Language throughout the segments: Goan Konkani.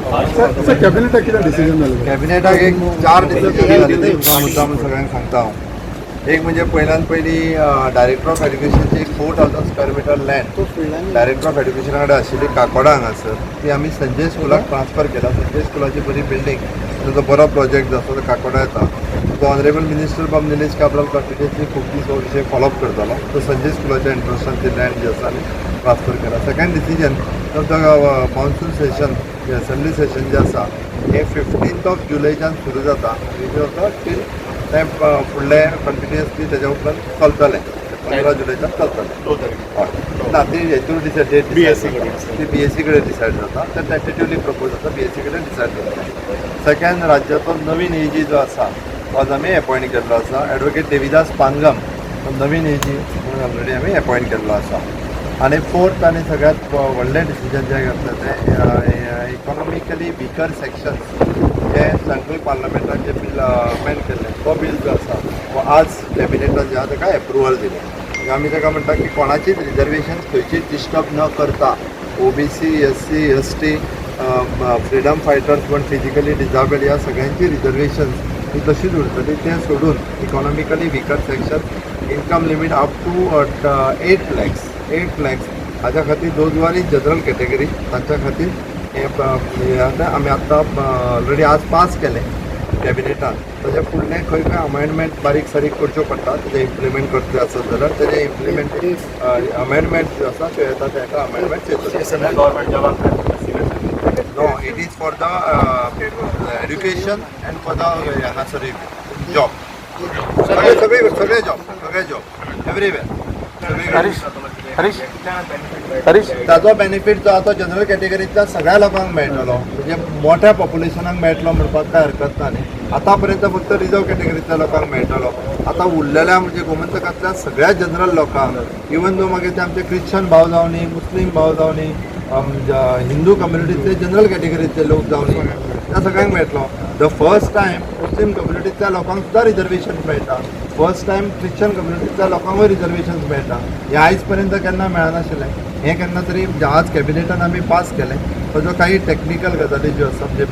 सर, कॅबिनेटाक कितें डिसिजन जालें? कॅबिनेटाक एक चार डिसिजन जाले ते तुमकां मुद्दाम सगळ्यांक सांगता हांव. एक म्हणजे पयल्यान पयली डायरेक्टर ऑफ एज्युकेशनची एक 4,000 square meter land director of एज्युकेशना कडेन आशिल्ली काकोडा हांगासर, ती आमी संजय स्कुलाक ट्रान्सफर केला. संजय स्कुलाची बरी बिल्डींग, ताचो बरो प्रोजेक्ट जो आसा तो काकोडा येता. तो ऑनरेबल मिनिस्टर बाब निलेश काब्राल कंटिन्युअसली खूब दीस हो विशय फॉलोअप करतालो. तो संजय स्कुलाच्या इंट्रस्टान ती लँड जी आसा आमी ट्रान्सफर केला. सेकंड डिसिजन, तो मॉन्सून सेशन, असेंब्ली सेशन जे आसा हें 15th of जुलयच्यान सुरू जाता आनी जें टील तें फुडलें कंटिन्युअसली तेज्या उपरांत चलतलें, 15 जुलयच्यान चलतलें. हय, ना, ती हेतून डिसायड डेट BSc कडेन. ती बीएसी कडेन डिसायड जाता. तर टेंटेटिवली प्रपोज आसा, बीएसी कडेन डिसायड जाता. सेकंड, राज्याचो नवीन एजी जो आसा तो आज आमी एपॉयंट केल्लो आसा. एडवोकेट देविदास पांगम हो नवीन एजी म्हणून ऑलरेडी आमी एपॉयंट केल्लो आसा. आनी फोर्थ आनी सगळ्यात व्हडलें डिसिजन जें घेतलें तें इकॉनॉमिकली विकर सेक्शन्स जे सेंट्रल पार्लमेंटान जे बील अमेंड केल्लें, तो बील जो आसा हो आज कॅबिनेटान जे आहा ताका एप्रुवल दिलें. म्हणजे आमी ताका म्हणटा की कोणाचीच रिजर्वेशन खंयचीच डिस्टर्ब न करता OBC, SC, ST, freedom fighters पण फिजिकली डिजाबल ह्या सगळ्यांची रिजर्वेशन्स ही तशीच उरतली. तें सोडून economically weaker section income limit up to 8 lakhs, 8 lakhs हाच्या खातीर those are in general category, तांच्या खातीर हें हें आतां आमी आत्तां ऑलरेडी आज पास केलें कॅबिनेटान. ताच्या फुडलें खंय खंय अमेंडमेंट बारीक सारीक करच्यो पडटा, तेजें इम्प्लिमेंट करचें आसत जाल्यार तेजें इम्प्लिमेंट अमेंडमेंट ज्यो आसा त्यो येता, तेका अमेंडमेंट्स येतले. गव्हर्नमेंट जॉबाक? No, it is for the education and for the हांगासर जॉब, सगळे सगळे सगळे जॉब, सगळे जॉब एवरीवेर. हरीश, हरीश, हरीश. ताजो बेनिफीट जो आहा तो जनरल कॅटेगरींतल्या सगळ्या लोकांक मेळटलो, म्हणजे मोठ्या पॉप्युलेशनाक मेळटलो म्हणपाक कांय हरकत ना न्ही. आतां पर्यंत फक्त रिजर्व कॅटेगरींतल्या लोकांक मेळटलो, आतां उरलेल्या म्हणजे गोमंतकांतल्या सगळ्या जनरल लोकांक, इवन दो मागीर ते आमचे क्रिश्चन भाव जावनी, मुस्लीम भाव जावनी, हिंदू कम्युनिटीतले जनरल कॅटेगरीतले लोक जावनी, त्या सगळ्यांक मेळटलो. The first time मुस्लीम कम्युनिटीतल्या लोकांक सुद्दां रिजर्वेशन मेळटा. फर्स्ट टायम क्रिश्चन कम्युनिटीतल्या लोकांकूय रिजर्वेशन मेळटा. हें आयज पर्यंत केन्ना मेळनाशिल्लें. हें केन्ना तरी आज कॅबिनेटान आमी पास केलें. ताजो काही टॅक्निकल गजाली ज्यो आसा, म्हणजे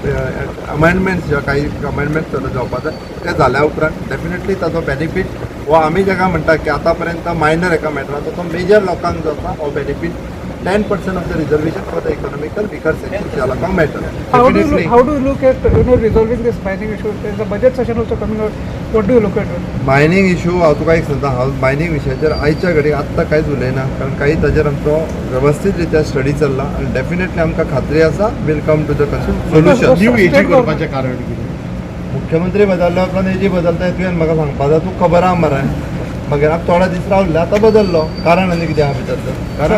अमेंडमेंट्स ज्यो, काही अमेंडमेंट्स जावपा जाय, ते जाल्या उपरांत डेफिनेटली ताजो बेनिफीट हो आमी जाका म्हणटा की आतां पर्यंत मायनर हेका मेळटा, तो मेजर लोकांक जो आसा हो benefit 10% of the reservation for the economical weaker section ह्या लोकांक मेळटलो. How do you Definitely. Look, how do you look at resolving this mining issue? There's a budget session also coming out. What do you look at it? Mining issue, हांव तुका एक सांगता, हांव मायनींग विशयाचेर आयच्या घडयेक आत्तां कांयच उलयना, कारण काही ताजेर आमचो वेवस्थीत रित्या स्टडी चल्ला आनी डेफिनेटली आमकां खात्री आसा we'll come to the solution. New एजी करपाचें कारण कितें? मुख्यमंत्री बदलल्या उपरांत एजी बदलता, तुवें म्हाका सांगपा जाय? तूं खबर आहा मरे. मागीर आतां थोडे दीस रावले, आतां बदललो, कारण आनी कितें आहा भितर तर? कारण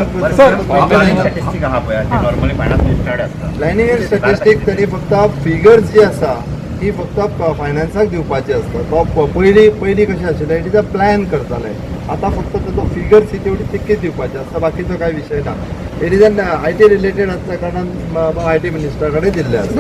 स्टॅटिस्टीक आहा पळय, ते नॉर्मली फायनान्स मिनिस्टर आसता. प्लॅनिंग अँड स्टॅटिस्टीक तरी फक्त फिगर्स जी आसा ती फक्त फायनान्साक दिवपाची आसता. तो पयलीं पयलीं कशें आशिल्लें, it is a plan करताले. आतां फक्त ताचो फिगर्स ही तेवढी तितकीच दिवपाची आसता, बाकीचो कांय विशय ना. It is an IT related आसल्या कारणान IT मिनिस्टरा कडेन दिल्लें आसा.